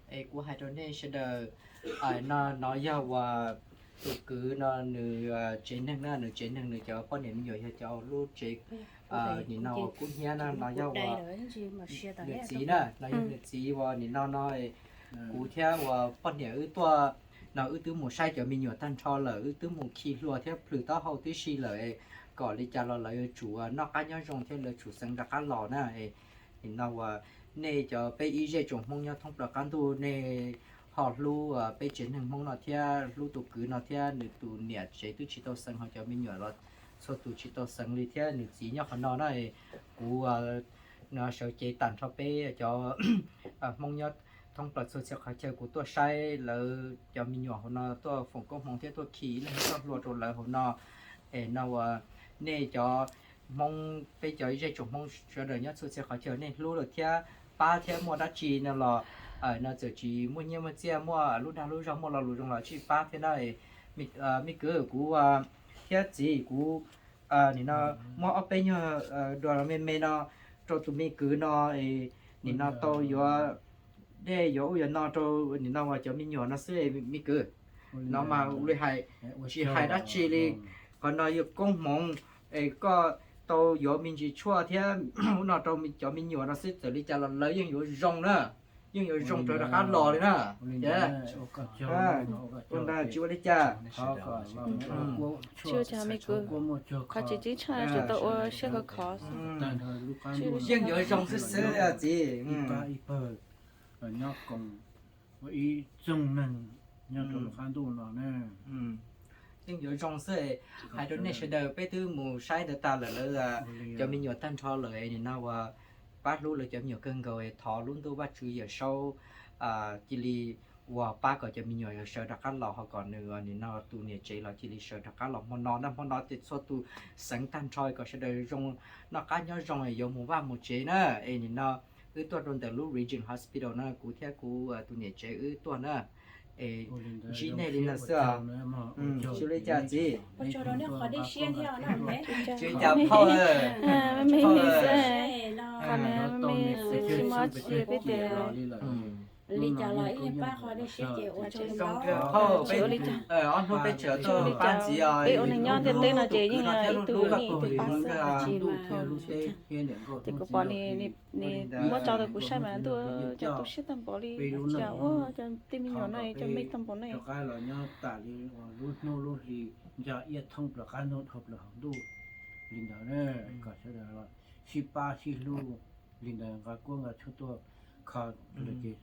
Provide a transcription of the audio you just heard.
Es kuv hais rau nej sawv daws, no, no yog uas tus kwv no nws tsev neeg na, nws tsev neeg nws cov poj niam me nyuam yog cov lub tsev, nim no uas kub hnyiab na, no yog uas nws txiv na, no yog nws txiv uas nim no no kuv thiab uas poj niam wb tuaj no wb twb mus saib cov me nyuam tag nrho lawm, wb twb mus khi hlua thiab plhws taub hau tib si lawm, kom li cas los lawv yuav tsum noj qab nyob zoo thiab lawv tsum xeev rov qab los na. Nim no uas nej cov peb ib zej tsoom Hmoob nyob thoob plaws qab ntuj nej ho hlub peb tsev neeg Hmoob no thiab hlub tus kwv no thiab nws tus niam tsev twb tsis tau xeev ho cov me nyuam los txhua tus tsis tau xeev li thiab nws txiv nyob qhov no na. Kuv sawv cev tag nrho peb cov Hmoob nyob thoob plaws txhua txhia qhov chaw kuv tuaj saib lawv cov me nyuam hauv no tuaj foom koob hmoov thiab tuaj khi ib leeg tuaj hlua rau lawv hauv no. Es no uas nej cov Hmoob, peb cov zej tsoom Hmoob sawv daws nyob txhua txhia qhov chaw nej hlub lawm thiab pab thiab muaj dab tsi no los no txawm tsis muaj nyiaj muaj txiaj muaj lub dag lub zog muaj lo lus zoo los tsij pab thiab na. Me kwv kuv thiab txiv kuv nim no muab ob peb nyuag dua me me no rau tus me kwv no, nim no tau yuav dej yuav ub yuav no rau nim no uas cov me nyuam no xwb me kwv. No mas ua li hais tsis hais dab tsi li, qhov no yog koob hmoov es koj tau yuav me ntsis tshuaj thiab ub no rau cov me nyuam no xwb, txawm li cas los lawv yeej yuav zoo na, yeej yuav zoo rau rov qab los li na. Ua ntawd tsis ua li cas. Tsis ua cas me kwv, qhov tseem ceeb tshaj tseem tau ua siab khov khov xwb. Yeej yuav zoo xwb xwb txiv. Ib tsoom neeg nyob rau lub qab ntuj no na, yeej yuav zoo xwb. Hais rau nej sawv daws peb twb mus saib ntawd tag lawm, lawv cov me nyuam tag nrho lawm, nim no uas pab hlub lawv cov me nyuam kawg nkaus, thov lub ntuj Vajtswv Yawmsaub cia li uas pab kom cov me nyuam yuav sawv rov qab los ho kom nws nim no tus niam tsev los cia li sawv rov qab los hmo no na, hmo no ces txhua tus xeev tag nrho kom sawv daws zoo, noj qab nyob zoo yuav mus vaj mus tsev na. Es nim no wb tuaj rau ntawm lub Regent Hospital na, kuv thiab kuv tus niam tsev wb tuaj na. Es ntsib nej li no xwb os. Tsis ua li cas txiv. Tsis ua li cas phauj. Me me xwb, qhov me me xwb tsis muaj tsi peb tias li cas los ib leeg pab qhov dej siab ces ua tsis ua li cas. Ob hnub peb tseem tuaj pab ntxiv os, peb ua neeg nyob ntiaj teb no ces yeej ib tug ib tug pab xwb. Ces kuv pom nws muab tso rau kuv saib mas ntuj, cov tu siab tag npaum li, cas ua cov tej me nyuam no cov me tag npaum no. Rov qab los nyob tas li lub hnub lub hli, nco iab thoob plaws qab ntuj dhau plaws hauv ntuj li ntawd na, kom sawv daws los sib pab sib hlub li ntawd, nqa kuab nqa tshoob tuaj kho lawm ces